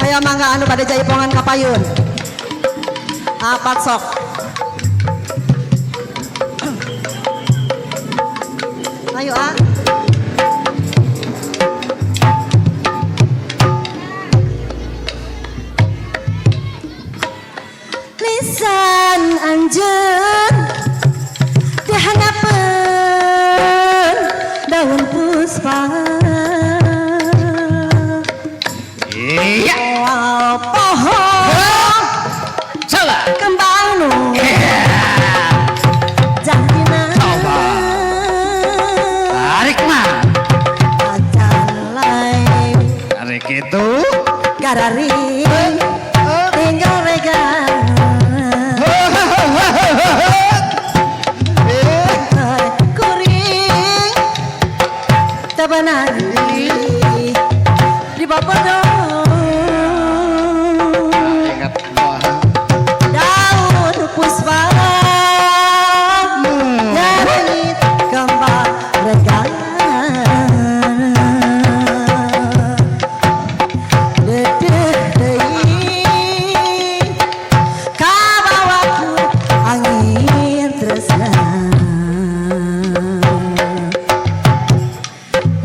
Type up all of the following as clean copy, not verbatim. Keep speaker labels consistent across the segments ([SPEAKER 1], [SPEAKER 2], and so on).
[SPEAKER 1] Aya mangga anu bade jaipongan kapayun. Apat sok. Ayo ah. Lisan anjeun dihanapeun daun puspa.
[SPEAKER 2] Iya.
[SPEAKER 1] Pohon
[SPEAKER 2] Coba.
[SPEAKER 1] Kembang nu jantina.
[SPEAKER 2] Coba. Tarik mah.
[SPEAKER 1] Acan lain.
[SPEAKER 2] Tarik itu.
[SPEAKER 1] Gararing tinggal regan. Kuring tabanari di bapak
[SPEAKER 2] Ingat wah.
[SPEAKER 1] Daun puspa nyarengit kembang regan. Dedeh deui kabawaku angin tresna.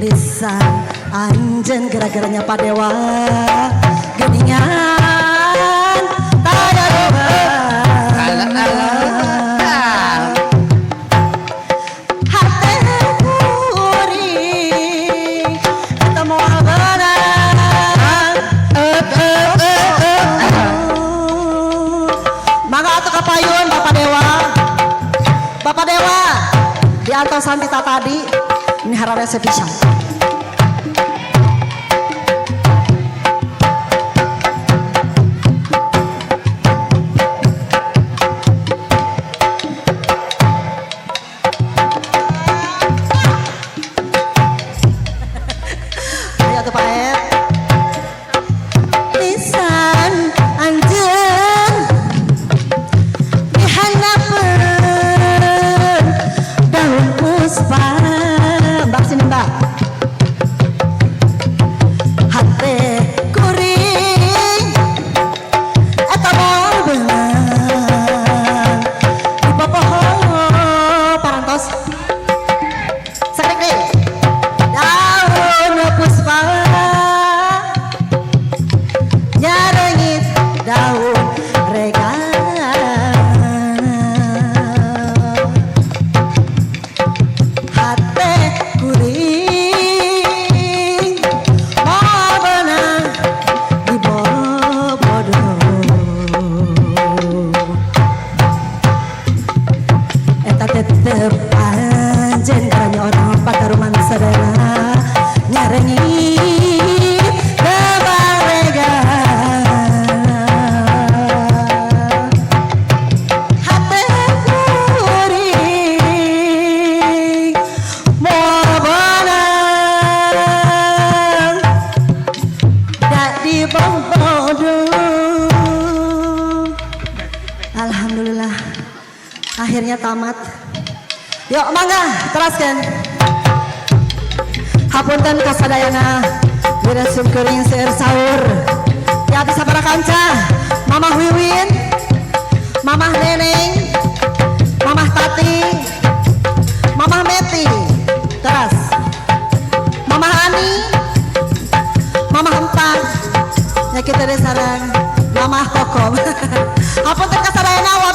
[SPEAKER 1] Lisan anjeun gara-garanya padewa geuningan taya
[SPEAKER 2] Alah, alah.
[SPEAKER 1] Hate kuring eta moal beunang. Mangga atuh kapayun Bapak Dewa. Bapak Dewa diantosan ti tadi ini hararese pisan. Ayo atuh Pak Er. Lisan anjeun dihanapeun daun puspa. Mbak sini Mbak. Hate kuring eta moal beunang di popoho parantos. Sakedik deui. Daun puspa nyarengit daun regan. Hate kuring moal beunang di bobodo. Eta tetep anjeun karanya orang pataruman sadara nyarengit kembang regan. Hate kuring moal beunang da di bobodo. Alhamdulillah akhirnya tamat. Yuk mangga teraskan. Hapunten kasadayana wira sungkeuring seueur saur. Ya atas sabaraha kanca, Mamah Wiwin, Mamah Neneng, Mamah Tati, Mamah Meti, teras. Mamah Ani, Mamah Empang, ya kita deh sarang Mamah Kokom. Hapunten kasadayana.